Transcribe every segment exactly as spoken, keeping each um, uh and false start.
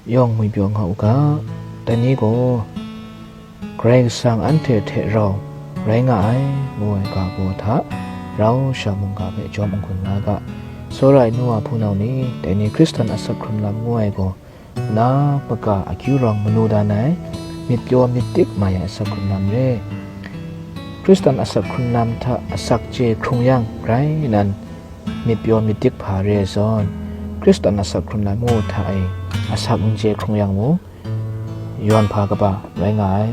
yawng ngwi pyaw nga u ga, dai ni gaw, Karai Kasang anhte hte rau rai nga ai, ngu ai ga baw hta, rau sha mungga hpe jawm n-gun nga ga. Tsawra ai nu wa hpunau ni, dai ni Hkristan asak hkrun lam ngu ai gaw, na maka akyu rawng manu dan ai, myit pyaw myit dik mai ai asak hkrun lam re. Hkristan asak hkrun lam hta asak chye hkrung yang rai nan, myit pyaw myit dik hpa re ai zawn, Hkristan asak hkrun lam ngu hta e, asak n chye hkrung yang mung, yawn hpa kaba rai nga ai.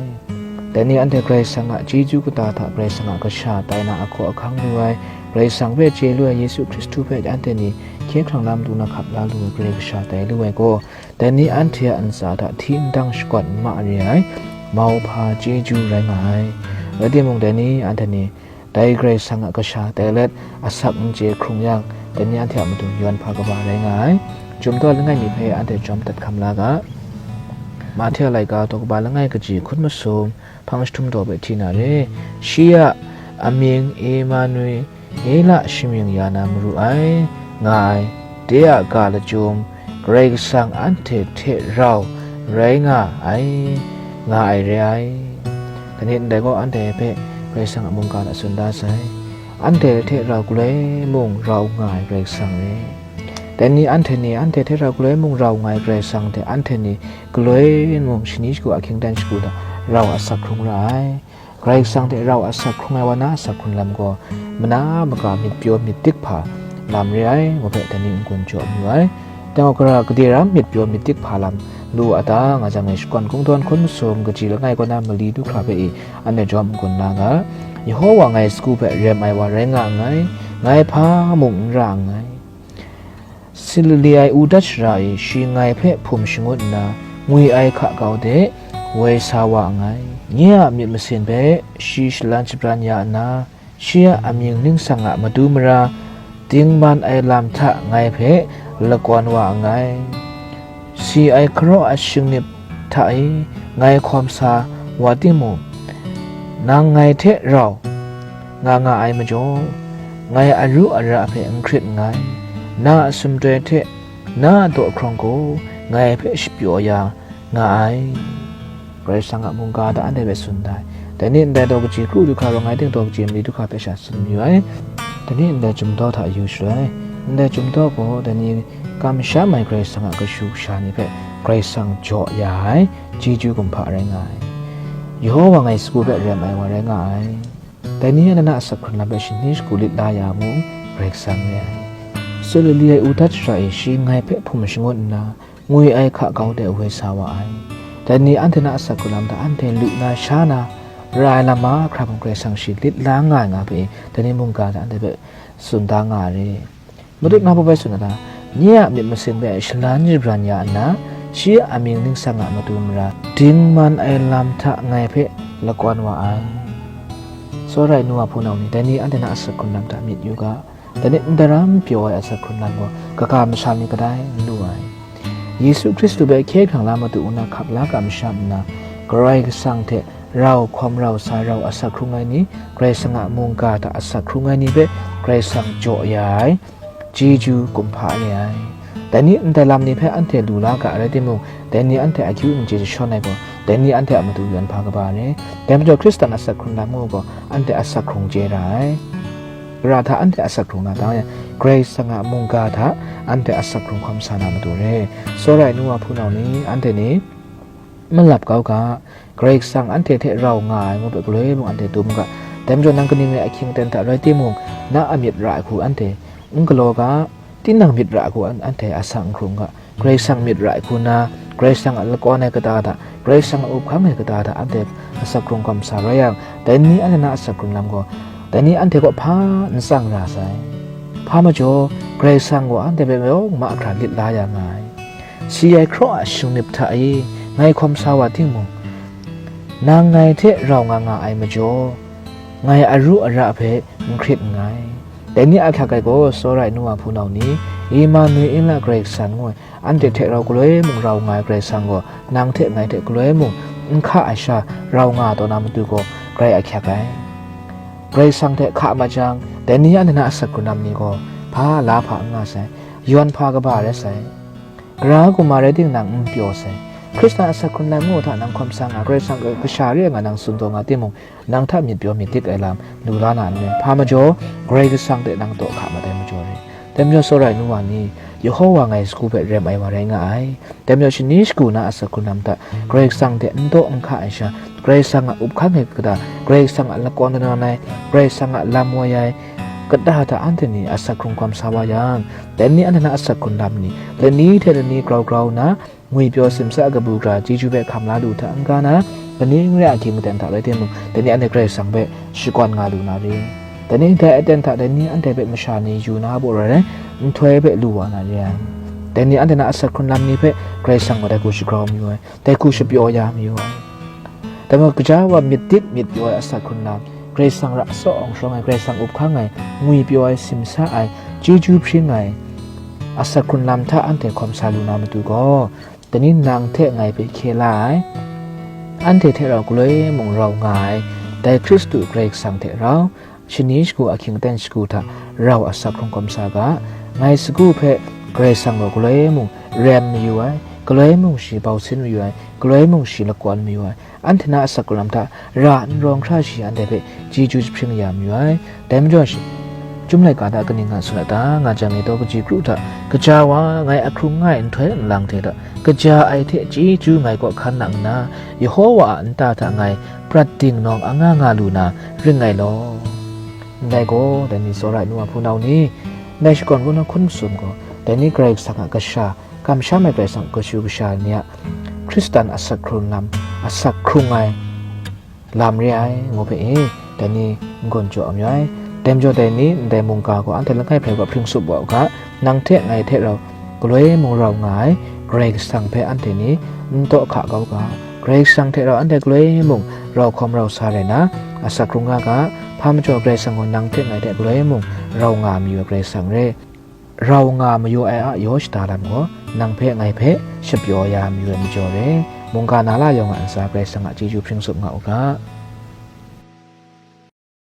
Dai ni anhte Karai Kasang a chyeju kata hta Karai Kasang a kasha tai na ahkaw ahkang lu ai, Karai Kasang hpe chye lu ai Yesu Hkristu hpe anhte ni hkye hkrang lam tu na hkap la lu ai Karai Kasha tai lu ai gaw, dai ni anhte a ntsa hta hti ndang shakawn n ma re ai, mauhpa chyeju rai nga ai. Rai timung, dai ni anhte ni dai Karai Kasang a kasha tai let asak n chye hkrung yang, dai ni anhte a matu yawn hpa kaba rai nga ai. Chyum daw langai mi hpe anhte jawm dat hkam la ga. Mahte a laika daw kaba langai kaji hkun masum, hpang jahtum daw hpe hti na re. Shi a amying Emanuela shamying ya na maru ai, nga ai. De a ga lachyum, Karai Kasang anhte hte rau rai nga ai, nga ai re ai. Dai ni ndai gaw anhte hpe Karai Kasang a mungga hta tsun da sai. Anhte hte rau galoi mung rau nga ai Karai Kasang re. Dai ni anhte ni anhte hte rau galoi mung rau nga ai Karai Kasang hte anhte ni galoi mung shani shagu ahkying dan shagu hta rau asak hkrung ra ai. Karai Kasang hte rau asak hkrung ai wa na asak hkrun lam gaw, mana maka myit pyaw myit dik hpa lam re ai, ngu hpe dai ni n-gun jaw mayu ai. Dai gaw, gara gade ram myit pyaw myit dik hpa lam lu a ta, nga jang e, shakawn kungdawn hkun masum kaji langai kaw na mali du hkra hpe i, anhte jawm n-gun la ga. Yehowa ngai sagu hpe rem ai wa rai nga nngai, ngai hpa mung n ra nngai. Silili ai u dat shara e shi ngai hpe hpum shangut nna, ngwi ai hka kau de woi sa wa nngai. Nye a myit masin hpe shi shalan shabran ya nna, shi a amying ningsang a matu mara, dingman ai lam hta ngai hpe lakawn wa nngai. Si ai hkaraw a shingnip hta e ngai hkawm sa wa timung, nang ngai hte rau nga nga ai majaw, ngai aru ara hpe n hkrit nngai. Na a sumdoi hte na a daw hkrawng gaw ngai hpe shapyaw ya nga ai. Karai Kasang a mungga hta anhte hpe tsun da ai. Dai ni ndai daw kaji kru du hkra rawng ai ting, daw kaji mali du hkra hpe sha tsun mayu ai. Dai ni ndai chyum daw hta yu shaloi, ndai chyum daw gaw dai ni kamsham ai Karai Kasang a kashu kasha ni hpe Karai Kasang jaw ya ai chyeju kumhpa rai nga ai. Yehowa ngai sagu hpe rem ai wa rai nga ai. Dai ni a na asak hkrun lam hpe shani shagu lit la ya mung, Karai Kasang re ai. Silili ai u dat shara e shi ngai hpe hpum shangut nna, ngwi ai hka kau de woi sa wa ai. Dai ni anhte na asak hkrun lam hta anhte lu na sha na, ra ai lam mahkra mung Karai Kasang shi lit la nga ai nga hpe, dai ni mungga hta anhte hpe tsun da nga ai re. Matut na pawpai tsun na ta, nye a myit masin hpe shalan shabran ya nna, shi a amying ningsang a matu mara, dingman ai lam hta ngai hpe lakawn wa ai. Tsawra ai nu wa hpunau ni, dai ni anhte na asak hkrun lam hta myit yu ga. Dai ni ndai ram pyaw ai asak hkrun lam gaw, kaga masha ni kadai n lu ai. Yesu Hkristu hpe hkye hkrang la matu nna hkap la ga masha nna, Karai Kasang hte rau hkawm rau sa rau asak hkrung ai ni, Karai Kasang a mungga hta asak hkrung ai ni hpe Karai Kasang jaw ya ai, chyeju kumhpa re ai. Dai ni ndai lam ni hpe anhte lu la ga rai timung, dai ni anhte akyu n chye jashawn ai gaw, dai ni anhte a matu yawn hpa kaba re. Dai majaw Hkristan asak hkrung lam ngu gaw, anhte asak hkrung chye ra ai. Gara hta anhte asak hkrung na ta yang, Karai Kasang a mungga hta anhte asak hkrung hkawm sa na matu re. Tsawra ai nu wa hpunau ni, anhte ni malap kau ga, Karai Kasang anhte hte rau nga ai ngu hpe galoi mung anhte dum ga. Dai majaw nang kaning rai ahkying aten hta rai timung, na a myit ra ai hku anhte n galaw ga, tinang myit ra ai hku an-, anhte asak n hkrung ga. Karai Kasang myit ra ai hku na, Karai Kasang a lakawn ai kata hta, Karai Kasang a up hkang ai kata hta anhte asak hkrung hkawm sa rai yang, dai ni anhte na asak hkrung lam gaw, dai ni anhte kaw hpa n tsang ra sai. Hpa majaw, Karai Kasang gaw anhte hpe yawng mahkra lit la ya nga ai. Si ai hkaraw a shingnip hta e ngai hkawm sa wa timung, nang ngai hte rau nga nga ai majaw, ngai aru ara hpe n hkrit nngai. Dai ni a ahkyak ai gaw, tsawra ai nu wa hpunau ni, Emanuela Karai Kasang ngu ai, anhte hte rau galoi mung rau nga ai Karai Kasang gaw, nang hte ngai hte galoi mung n hka ai sha rau nga taw na matu gaw, grai ahkyak ai. Karai Kasang hte hka majang, dai ni anhte na asak hkrun lam ni gaw, hpa la hpa n nga sai, yawn hpa kaba rai sai. Gara kumare ting nang n pyaw sai. Hkristan asak hkrun lam ngu hta nang hkawm sa nga, Karai Kasang a kasha re ai nga nang tsun taw nga timung, nang hta myit pyaw myit dik ai lam lu la na n rai. Hpa majaw, Karai Kasang hte nang taw hka mat ai majaw re. Dai majaw, tsawra ai nu wa ni, Yehowa ngai sagu hpe rem ai wa rai nga ai. Dai majaw, shani shagu na asak hkrun lam hta Karai Kasang hte n taw n hka ai sha, Karai Kasang a up hkang ai kata, Karai Kasang a lakawn kanawn ai, Karai Kasang a lam woi ai kata hta anhte ni asak hkrung hkawm sa wa yang, dai ni anhte na asak hkrun lam ni lani hte lani grau grau nna, ngwipyaw simsa kabu gara chyeju hpe hkam la lu hta n-ga na, kaning rai a, ahkying aten hta rai timung, dai ni anhte Karai Kasang hpe shakawn nga lu na re. Dai ni ndai aten hta dai ni anhte hpe masha ni yu na a baw rai ai, nhtoi hpe lu wa na re ai. Dai ni anhte na asak hkrun lam ni hpe Karai Kasang gaw dai hku shagrau mayu ai, dai hku shapyaw ya mayu ai. Dai majaw, gaja wa myit dik myit pyaw ai asak hkrun lam, Karai Kasang ra tsawng shawng ai, Karai Kasang up hkang ai, ngwipyaw ai, simsa ai, chyeju hpring ai asak hkrun lam hta anhte hkawm sa lu na matu gaw, dai ni nang hte ngai hpe hkye la ai, anhte hte rau galoi mung rau nga ai, dai Hkristu Karai Kasang hte rau, shani shagu ahkying aten shagu hta rau asak hkrung hkawm sa ga. Ngai sagu hpe Karai Kasang gaw galoi mung rem mayu ai, galoi mung shi bau sin mayu ai, galoi mung shi lakawn mayu ai, anhte na asak hkrun lam hta ra n rawng hkra shi anhte hpe chyeju jahpring ya mayu ai. Dai majaw shi, Chyum laika hta kaning nga tsun a ta, nga jang e taw kaji kru hta, gaja wa ngai ahkrung nga ai nhtoi nlang hte hta, kaja ai hte chyeju ngai kaw hkan nang nna, Yehowa a nta hta ngai prat dingnawng anga nga lu na ring ngai law. Ndai gaw, dai ni tsawra ai nu a hpunau ni, ndai shakawn kaw na hkun masum gaw, dai ni Karai Kasang a kasha, kamsham ai Karai Kasang a kashu kasha ni a Hkristan asak hkrung lam, asak hkrung ai lam re ai, ngu hpe e, dai ni n-gun jaw mayu ai. Dai majaw dai ni ndai mungga gaw anhte langai hpe gaw hpring tsup wa u ga, nang hte ngai hte rau galoi mung rau nga ai Karai Kasang hpe anhte ni n taw hka kau ga, Karai Kasang hte rau anhte galoi mung rau hkawm rau sa rai na, asak hkrung nga ga, hpa majaw Karai Kasang gaw nang hte ngai hte galoi mung rau nga mayu ai Karai Kasang re. Rau nga mayu ai a yaw shada lam gaw, nang hpe ngai hpe shapyaw ya mayu ai majaw re. Mungga na la yawng a ntsa Karai Kasang a chyeju hpring tsup nga u ga.